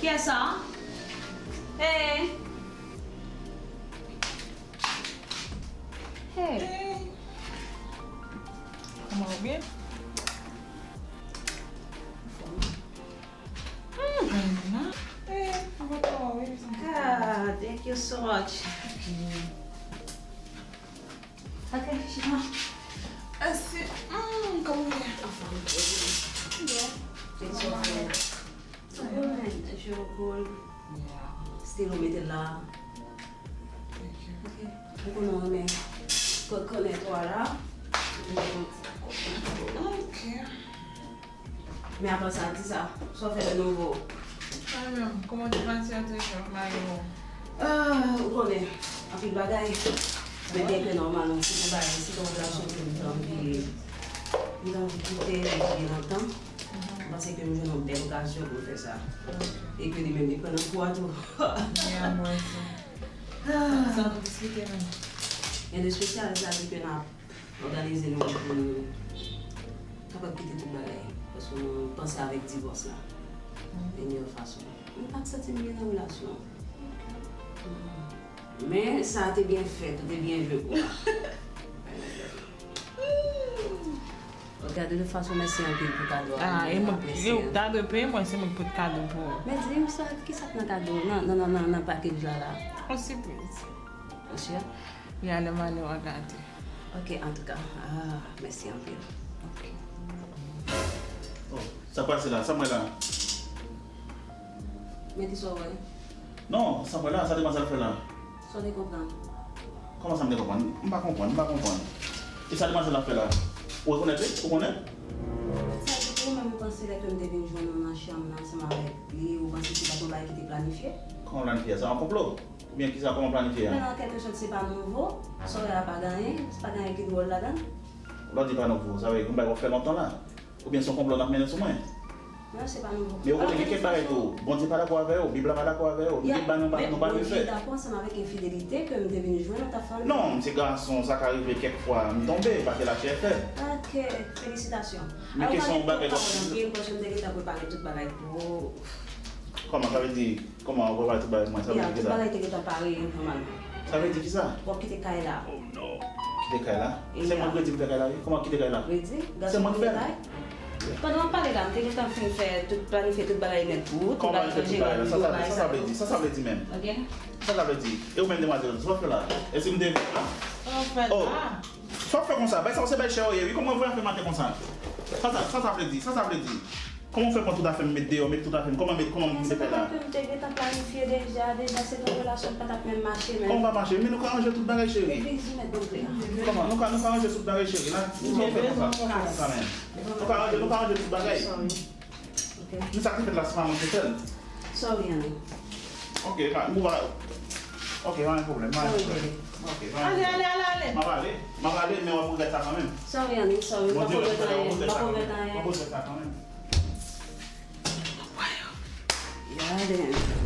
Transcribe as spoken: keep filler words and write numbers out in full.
Kiyès sa? Hey! Hey! Kòman ou byen? Anfòm. Hmm, Anna. Hey, mwen kontan, wi. Ah, thank you so much. Ok, chita. Mèsi. Hmm, kòman ou ye? Anfòm. Byen. It's okay. Good, man. As usual. Yeah. Still, ou mete la. Thank you. Ok. Ou konnen w renmen kokonet oil la. Ok. Men apa sa, di sa, sa w fè de nouvo? Sa menm, kòman w te pase a te fè mari w? Ah, ou konnen, anpil bagay. Men byen ke nòmal, non, se yon bagay, se yon relasyon ke m te anvi, m te anvi kite depi byen lontan. M panse ke m jwenn yon bèl okazyon pou m fè sa. E ke li menm, li pran nan kou a tou. Sa nou diskite menm. Gen de espesyal, sa di ke n ap òganize nou pou nou kapab kite tout bagay. Paske nou panse avèk divòs la. Yon fason. M pa t santi m byen nan relasyon an. Men sa te byen fèt, ou te byen jwe pou mwen. Ok, de tout fason, mèsi anpil pou kado a. Ah, e mwen, yo ta dwe peye mwen, se mwen ki pot kado pou ou. Men di m sa, ki sa k nan kado, nan, nan, nan, nan, nan package la, la? Yon sipriz. Ou sure? Wi, alè m ale w a gade. Ok, antouka, ah, mèsi anpil. Ok. Oh, sa k pase la? Sa m wè la? Men ki sa w wè? Non, sa m wè la, sa demwazèl fè la? Sa w te konprann? Kòman sa m te konprann? M pa konprann, m pa konprann. E sa demwazèl la fè la? Ou rekonèt li? Ou konnen? Sa di pou ou menm ou panse lè ke m te vin jwenn ou nan chanm nan ansanm avèk li, ou panse se pa t yon bagay ki te planifye? Kòman planifye? Se yon konplo? Oubyen kisa, kòman planifye a? Men an kèlke sòt se pa nouvo, sa w wè a pa gen anyen, se pa gen anyen ki dwòl ladan l. Lè w di pa nouvo, sa vle di yon bagay w ap fè lontan la? Oubyen se yon konplo n ap mennen sou mwen? Non, se pa nouvo. Men ou konnen gen kèk bagay tou, Bondye pa dakò avè yo, Bib la pa dakò avè yo, Bib la nou pa, nou pa dwe fè. Bondye dakò ansanm avèk enfidelite ke m te vin jwenn ou t ap fè anlè. Non, m se gason, sa ka rive kèk fwa m tonbe, paske lachè fèb. Ok, felisitasyon. Men kesyon yon bagay w ap di. Kòman, sa vle di, kòman, ou prepare tout bagay pou mwen, sa vle di kisa? Tout bagay te gentan pare nòmalman. Sa vle di kisa? W ap kite kay la. Kite kay la? Se mwen k redi pou fè kay la, wi. Kòman kite kay la? Redi? Se mwen k fè l. Pandan w ap pale la, m te gentan fin fè tout, planifye tout bagay nèt pou ou, tout bagay ranje, ranje, sa sa vle di, sa sa vle di menm? Ok. Sa sa vle di? E ou menm demwazèl, sa w ap fè la? E si m te vin la? Sa w ap fè la? Sa w ap fè konsa? Bay sa, se bay chè yo ye, wi. Kòman w voye afè maten konsa? Sa sa, sa sa vle di, sa sa vle di? Kòman w fè pran tout afè m met deyò, met tout afè m, kòman met, kòman m met kay la? Men se pa ke m te gentan planifye deja, deja se yon relasyon m pa t ap menm mache menm. Kòman pa mache? Men nou ka ranje tout bagay, cheri. Epi di mèt donk la. Kòman? Nou ka, nou ka ranje tout bagay, cheri, la. Sa w fè konsa? Sa w fè konsa menm? Nou ka ranje, nou ka ranje tout bagay. Sorry. Ok. Men sa ki fèt la, se pa mwen ki fè l. Sorry, honey. Ok, pa, ou pa, ok, pa gen pwoblèm, pa gen pwoblèm. Ok, pa gen pwoblèm. Ale, ale, ale, ale. M ap ale, m ap ale, men w ap regrèt sa kanmenm. Sorry, honey, sorry. M p ap regrèt anyen, m p ap regrèt anyen. W ap regrèt sa kanmenm. Yade.